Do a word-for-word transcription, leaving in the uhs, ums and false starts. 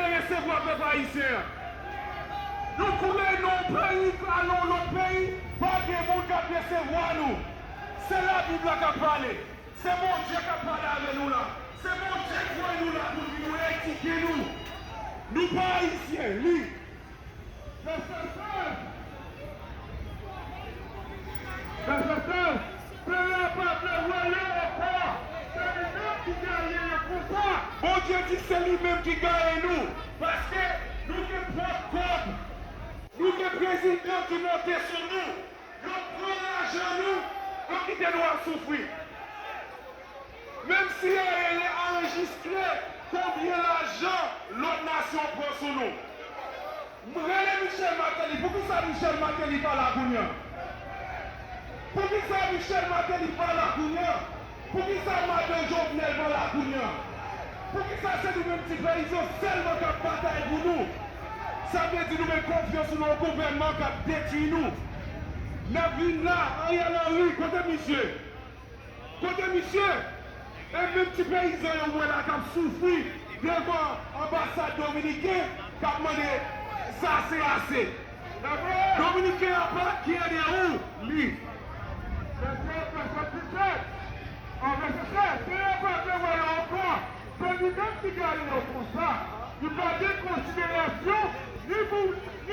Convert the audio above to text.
Resevwa pèp ayisyen an. Nou kouri nan yon peyi, ale yon lòt peyi, pa gen moun k ap resevwa nou. Se Labib la k ap pale. Se Bondye k ap pale avè nou la. Se Bondye k voye nou la pou l vin retike nou. Nou pa ayisyen, li. Pèp Peyi a pa vle wè yo ankò. Se li menm ki gaye yo konsa. Bondye di se li menm ki gaye nou. Paske nou gen pwòp kòb. Nou gen prezidan ki monte sou nou. Yo pran lajan nou. Yo kite nou ap soufri. Menm si A R N anrejistre konbyen lajan lòt nasyon pran sou nou. M rele Michel Martelly. Poukisa Michel Martelly pa la kounye a? Poukisa Michel Martelly pa la kounye a? Poukisa madan Jovenel pa la kounye a? Poukisa se nou menm ti peyizan sèlman k ap batay pou nou? Sa vle di nou met konfyans nou nan yon gouvènman k ap detwi nou. N ap vin la, Ariel Henry, kote misye? Kote misye? E menm ti peyizan yo wè la k ap soufri devan anbasad dominiken k ap mande sa se ase. Dominiken an pa kyè de ou, li. Mesye, mesye, mesye, se yo pa vle wè yo ankò. Se li menm ki gaye yo konsa. Li pa gen konsiderasyon ni pou